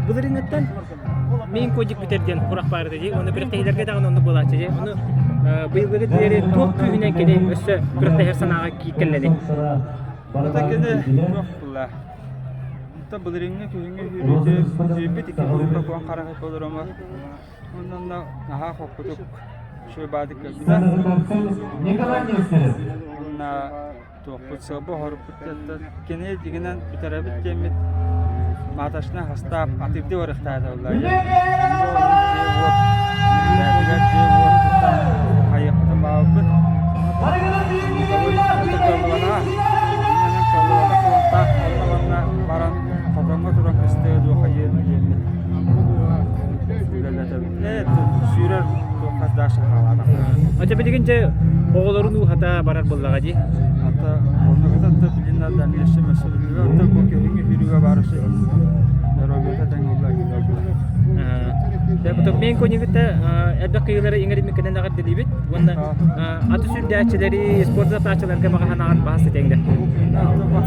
Былырыыҥҥыттан мин кодик бүтэр диэн курах баар этэ дии. Ону күрэхтэһиилэргэ даҕаны оннук буолааччы дии. Ону быйылгы диэри туох күүһүнэн кини өссө күрэхтэһэр санааҕа кэллэни? Ата кини туох була? Онто былырыыҥҥы күһүҥҥү сүүрүүтү сүүрбүт икки куруука куон харах ипподрома онно наһаа холкутук үчүгэй баадык кэлбитэ. Уонна туохпут сыалба оһоруппут кини дьиҥинэн бүтэрэбит диэммит маточнай хастаап атыырдыы барыахтаата буолла дьиэ-уот дьиэ-уот тутан хайыахпытын баҕарбыт кыаллыбатаҕа кыаллыбатах кылантаах онно манна баран хотоҥҥо туран кыстыа дуо хайыа диэммит үлэлэтэбит сүүрэр туохха даша хаалаатах Ача билигин дьэ оҕолорун ууһата барар буоллаҕа дии. Ата оннугата да билин да дальнейшем өссө билигэ ата бу күһүҥҥү сүүрүүгэ баар өссө доруобуйата тэҥ буолла Дьэ, потом мен конибитте элбэх кыйыылары иҥэриммиккинэн эҕэрдэлиибит уонна аты сүүрдээччилэри, спорт сатааччыларга баҕа санааҕын баһас этиэҥ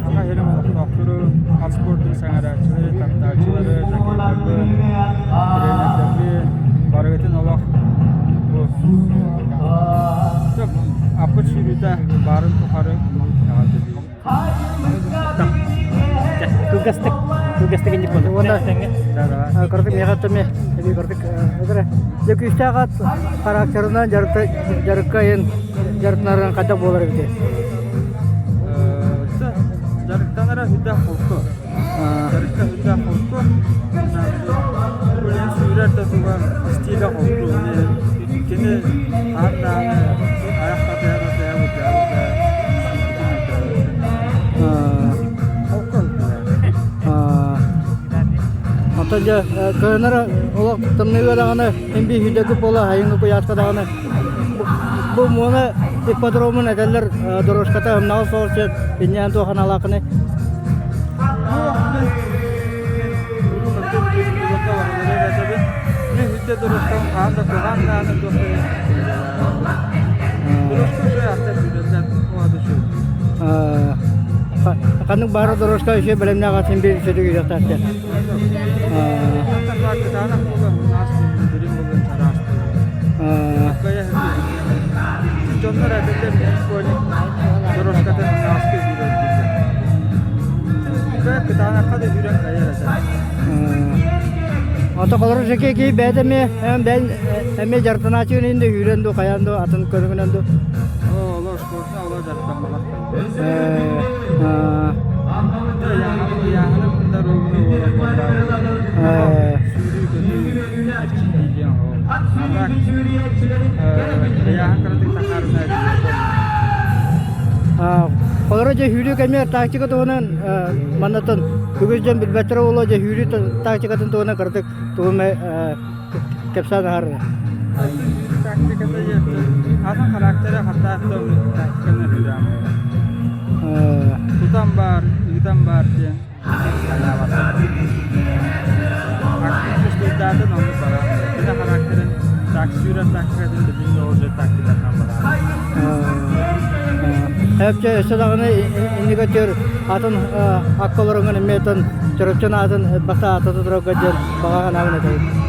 Саха сирин олохтоохтору, ат спордун сэҥээрээччилэри, таптааччылары, жокейдарбын, тренердэрбин барыгытын олох бу аппыт сүүрүүтэ баарын тухары эҕэрдэлиибин. Кылгастык, кылгастык инник буолла. Уонна кырдык миэхэ тэми эби кырдык эдэрэ дьэ күүстээх ат характерынан дьарыкка эн дьарыктанарын хайдах буолар эбитий? Дьарыктанара сүрдээх холку. Дьарыкка сүрдээх холку. Үлэни сүүрэр да туга стиля холку. Кини хаһан даҕаны айах татыһа татыһа былдьаабыта Онтон дьэ кыһыннары олох тымныыга даҕаны имби сүүрдэргэ буола сайыҥҥы куйааска даҕаны бу муона ипподромун этэллэр дорожката ымнаҕас соҕус сир инньээн туох аналаахыный? Ханнык баара дорожка үчүгэй бэлэмнээх атын биир үчүгэй үөрэхтээхтэр. Дьоннор этэллэр дорожкатын ааска үүрэр дииллэр. Кытаанахха да үүрэн кайар этэ. Ото холору жеке ки бэйэтэ эмиэ бэйэн эмиэ дьарыктанааччыгын иһин да үүрэн ду хайаан ду атын көрүҥүнэн ду. Олор спортна олор дьарыктаммалар. Холоро дьэ сүүрүү кэмигэр тактика туһунан маннаттан үгүс дьон билбэттэрэ буолуо дьэ сүүрүү тактикатын туһунан кыратык тугу эмэ кэпсээн аһарыҥ. Тактиката атын характера хаттааттан тактиканы Тутан бар, ыытан бар диэн Тустуудаатын оннук баран, кини характерын так сүүрэр тактикатын билигин уже тактикатынан баран. Эпче өссө даҕаны иннигэ төр атын акка олороҥҥун эмиэ чороччун аатын баса аата тутурарга диэн баҕа санаабын этэбин.